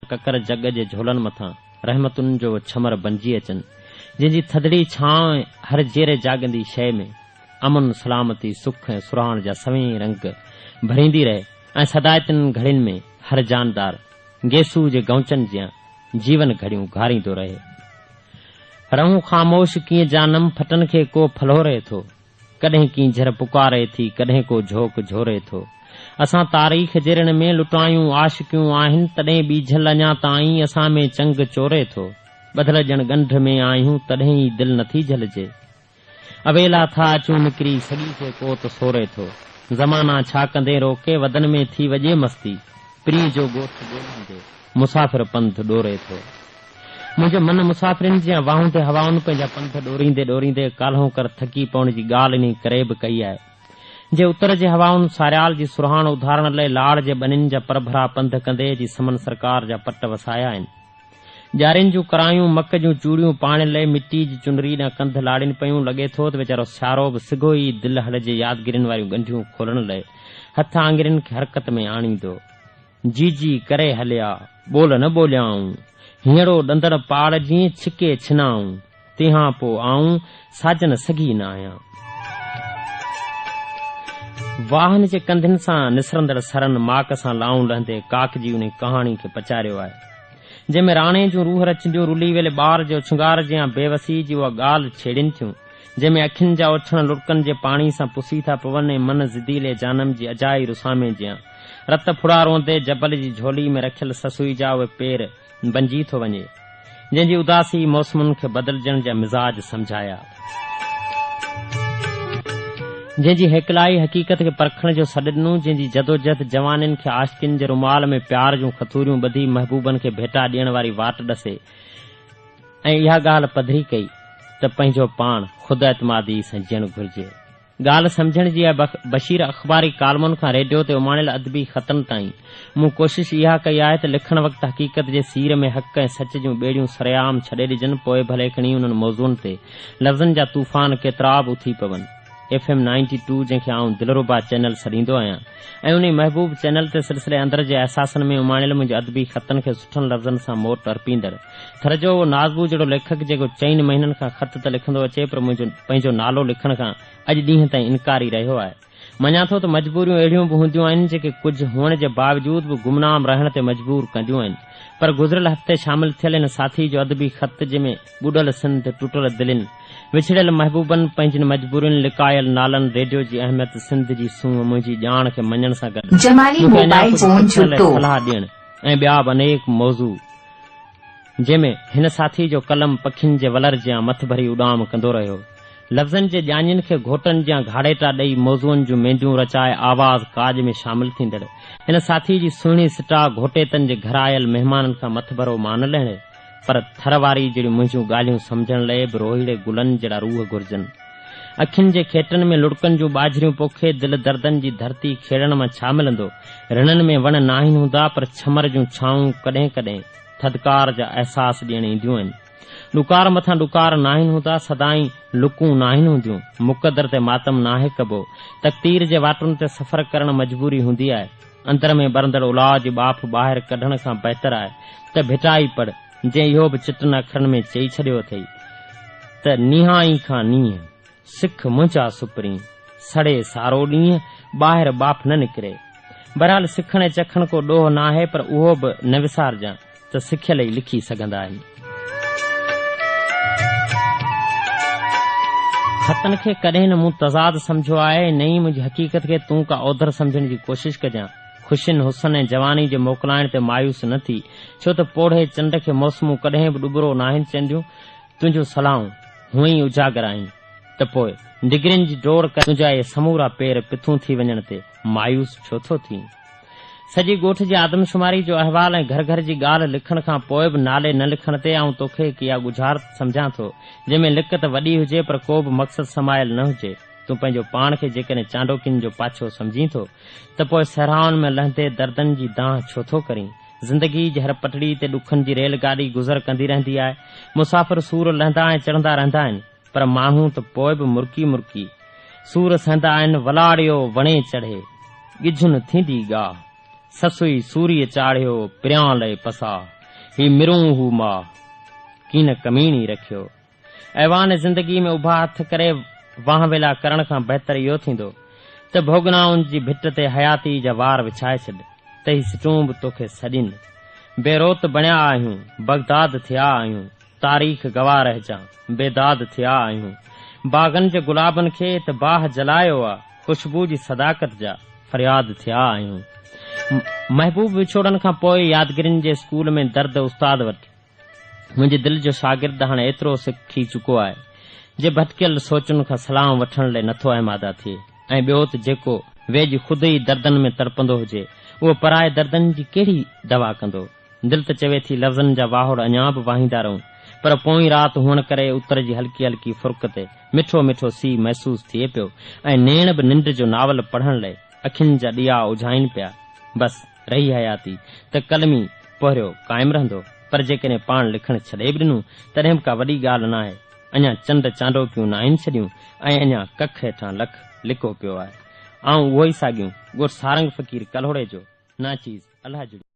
ڪڪر جڳ جي جهولن مٿان رحمتن جو ڇمر بنجي اچن، جنهن جي ٿڌڙي ڇانء هر جيئري جاڳندي شيء ۾ امن، سلامتي، سک ۽ سرهاڻ جا سوين رنگ ڀريندي رهي ۽ سدائتن گهڙين ۾ هر جاندار گيسوء جي گئونچن جيان جيون گهڙيون گهاريندو رهي. رهون خاموش ڪيئن جانم ڦٽن کي ڪو ڦلهوري ٿو. ڪڏهن ڪينجهر پڪاري ٿي، ڪڏهن ڪو جهوڪ جهوري ٿو. اسان تاريخ جي رڻ ۾ لٽايون عاشقيون آهن، تڏهن ٻيجهل اڃا تائين اسان ۾ چنگ چوري ٿو. ٻڌل ڄڻ ڳنڍ ۾ آهيون، تڏهن ئي دل نٿي جهلجي. اويلا ٿا اچون نڪري، سڳي کي ڪو ته سوري ٿو. زمانا ڇا ڪندين روڪي، ودن ۾ ٿي وڄي مستي. پرينء جو ڳوٺ ڳوليندي، مسافر پنڌ ڏوري ٿو. منهنجو من مسافرين جيان واهوندي هوائن پنهنجا پنڌ ڏوريندي ڏوريندي ڪالهونڪر ٿڪي پوڻ جي ڳالهه انهي ڪري به ڪئي آهي. جي اتر جي هوائن ساريال جي سرهاڻ اڌارڻ لئه لاڙ جي ٻنين جا پرڀرا پنڌ ڪندي جي سمن سرڪار جا پٽ وسايا آهن. ڄارين جون ڪرايون، مڪ جون چوڙيون پاڻ لئه مٽي جي چنري ڏانهن ڪنڌ لاڙين پيون. لڳي ٿو ته ويچارو سيارو به سگهو ئي دل هڙ جي يادگيرين واريون ڳنڍيون کولڻ لئه هٿ آڱرين کي حرڪت ۾ آڻيندو. جي جي ڪري هليا، ٻول نه ٻوليائون، هينئڙو ڏندڻ پاڙ جيئن ڇڪي ڇنائون، تنهان پوء آئون ساجن سگهي نه آهيان. واهن جي ڪنڌين سان نسرندڙ سرن ماڪ سان لائون لهندي ڪاڪ جي انهي ڪهاڻي کي پچاريو آهي، جنهن ۾ راڻي جون روح رچنديون رلي ويل ٻار جي اڇنگار جيان بيوسيء جي اها ڳالهه ڇيڙين ٿيون، جنهن ۾ اکين جا اوڇڻ لڙڪن جي پاڻي سان پسي ٿا پون ۽ من زديلي جانم جي اجائي رسامي جيان رت ڦڙا روئندي جبل جي جهولي ۾ رکيل سسئي جا اهي پير بنجي ٿو وڃي، جنهن جي اداسي موسمن کي بدلجڻ جا مزاج سمجهايا. جنهن جي هيڪلائي حقيقت کي پرکڻ جو سڏ ڏنو، جنهن جي جدوجهد جوانين کي عاشقين جي رومال ۾ پيار جون کٿوريون ٻڌي محبوبن کي ڀيٽا ڏيڻ واري واٽ ڏسي ۽ اها ڳالهه پڌري ڪئي ته پنهنجو پاڻ خوداعتمادي سان جيئڻ گهرجي. ڳالهه سمجهڻ جي آهي بشير اخباري ڪالمن کان ريڊيو تي اماڻيل ادبي خطن تائين مون ڪوشش اها ڪئي آهي ته لکڻ وقت حقيقت جي سير ۾ حق ۽ سچ جون ٻيڙيون سرعام ڇڏي ڏجن پوء ڀلي کڻي انهن موضوعن تي لفظن جا طوفان ڪيترا به اٿي پون. ايف ايم نائنٽي ٽو جنهن کي آئون دلربا چينل سڏيندو آهيان ۽ انهي محبوب چينل تي سلسلي اندر جي احساسن ۾ اماڻيل منهنجي ادبي خطن کي سٺن لفظن سان موٽ ارپيندڙ ٿر جو اهو نازبو جهڙو ليکڪ جيڪو چئن مهينن کان خط ته لکندو اچي پر منهنجو پنهنجو نالو لکڻ کان اڄ ڏينهن تائين انڪاري رهيو آهي. مڃان ٿو ته مجبوريون اهڙيون به هونديون آهن جيڪي ڪجهه هئڻ جي باوجود به گمنام رهڻ تي مجبور ڪنديون آهن پر گذريل هفتي شامل ٿيل هن ساٿي جو ادبي خط جنهن ۾ ٻڏل سنڌ، ٽٽل دلين، وڇڙيل محبوبن، پنهنجين مجبورين، لڪايل نالن، ريڊيو جي اهميت، سنڌ جي سونهن، منهنجي ڄاڻ کي مڃڻ سان گڏ جمالي مون کي اڃا موبائل ڪجهه فون سکڻ لاء ڇٽو. صلاح ڏيڻ ۽ ٻيا به انيڪ موضوع جنهن ۾ هن ساٿي جو قلم پکين جي ولر جيان مٿڀري اڏام ڪندو رهيو. لفظن جي ڄاڃين کي گهوٽن جيان گهاڙيٽا ڏئي موضوعن جون مينديون رچائي آواز ڪاڄ ۾ شامل ٿيندڙ هن ساٿي جي سهڻي سٽا گهوٽيتن جي گهر آيل مهمانن کان مٿڀرو مان نه لهڻي پر ٿر واري جهڙيون منهنجون ڳالهيون سمجهڻ لئه به روهيڙي گلن جهڙا روح گهرجن. اکين جي کيٽن ۾ لڙڪن جون ٻاجهريون پوکي دل دردن جي ڌرتي کيڙڻ مان ڇا ملندو؟ رڻن ۾ وڻ ناهن هوندا پر ڇمر جون ڇانئون ڪڏهن ڪڏهن ٿڌڪار جا احساس ڏيڻ اينديون آهن. ڏڪار مٿان ڏڪار ناهن هوندا، سدائين لڪون ناهن هونديون، مقدر تي ماتم ناهي ڪبو، تقدير جي واٽن تي سفر ڪرڻ مجبوري هوندي آهي. اندر ۾ ٻرندڙ الاء جي ٻاڦ ٻاهر ڪڍڻ کان بهتر آهي ته ڀٽائي پڙهه، جنهن اهو به چٽن اکرن ۾ چئي ڇڏيو اٿئي ته نيهائين کان نينهن، سک منهنجا سپرين، سڙي سارو ڏينهن، ٻاهر ٻاڦ نه نڪري. بهرحال سکڻ ۽ چکڻ ڪو ڏوهه ناهي پر اهو به نه وسارجان ته سکيل ئي لکي سگهندا آهن. خطن کي ڪڏهن نه مون تضاد سمجهيو آهي ۽ نه ئي منهنجي حقيقت کي تون ڪا اوڌر سمجهڻ جي ڪوشش ڪجان. خوشين، حسن ۽ جواني جي موڪلائڻ تي مايوس نه ٿي، ڇو ته پوڙهي چنڊ کي موسمون ڪڏهن به ڏٻرو ناهن چئنديون. تنهنجون صلاحون هونئن ئي اجاگر آهن ته پوء ڊگرين جي ڊوڙ ڪري تنهنجا اهي سمورا پير پٿون ٿي وڃڻ تي مايوس ڇو ٿو ٿين؟ سڄي ڳوٺ جي آدمشماري جو احوال ۽ گهر گهر جي ڳالهه لکڻ کان پوء به نالي نه لکڻ تي آئون توکي هڪ اها ڳجهارت سمجهان ٿو، جنهن ۾ لکت وڏي هجي پر ڪو به مقصد سمايل نه هجي. تون پنهنجو پاڻ کي جيڪڏهن چانڊوڪين جو پاڇو سمجهين ٿو ته پوء صحرائن ۾ لهندي دردن جي دانهن ڇو ٿو ڪرين؟ زندگيء جي هر پٽڙي تي ڏکن جي ريل گاڏي گذر ڪندي رهندي آهي. مسافر سور لهندا ۽ چڙهندا رهندا آهن، پر ماڻهو ته پوء به مرڪي مرڪي سور سهندا آهن. ولاڙيو وڻي چڙهي، ڳجهن ٿيندي ڳاهه. سسئي سوريء چاڙهيو، پريان لئي پساهه. هي مرون هو ماهه، ڪين ڪميڻي رکيو. ايوان زندگي ۾ اڀا هٿ ڪري واهه ويلا ڪرڻ کان بهتر اهو ٿيندو ته ڀوڳنائن جي ڀٽ تي حياتي جا وار وڇائي ڇڏ ته هي سٽون به توکي سڏين. بيروت بڻيا آهيون، بغداد ٿيا آهيون، تاريخ گواهه رهجان، بيداد ٿيا آهيون. باغن جي گلابن کي ته باهه جلايو آ، خوشبو جي صداقت جا فرياد ٿيا آهيون. محبوب وڇوڙن کان پوء يادگيرين جي اسڪول ۾ درد استاد وٽ منهنجي دل جو شاگرد هاڻي ايترو سکي چڪو آهي، جي ڀٽڪيل سوچن کان صلاحون وٺڻ لئي نٿو ايماده ٿئي ۽ ٻيو ته جيڪو ويڄ خود ئي دردن ۾ تڙپندو هجي، اهو پرائي دردن جي ڪهڙي دوا ڪندو؟ دل ته چوي ٿي لفظن جا واهوڙ اڃا به واهيندا رهون، پر پوئين رات هئڻ ڪري اتر جي هلڪي هلڪي فرق تي مٺو مٺو سيء محسوس ٿئي پيو ۽ نيڻ به ننڊ جو ناول پڙهڻ لئي اکين جا ڏيئا اجهائين پيا. بس، رهي حياتي ته قلمي پورهيو قائم رهندو، پر جيڪڏهن پاڻ لکڻ ڇڏي به ڏنو، تڏهن به ڪا وڏي ڳالهه ناهي. اڃا چنڊ چانڊوڪيون ناهن ڇڏيون ۽ اڃا ڪک هيٺان لک لڪو پيو آهي. آئون اهو ئي ساڳيون ڳوٺ سارنگ فقير ڪلهوڙي جو ناچيز الله جڙيو.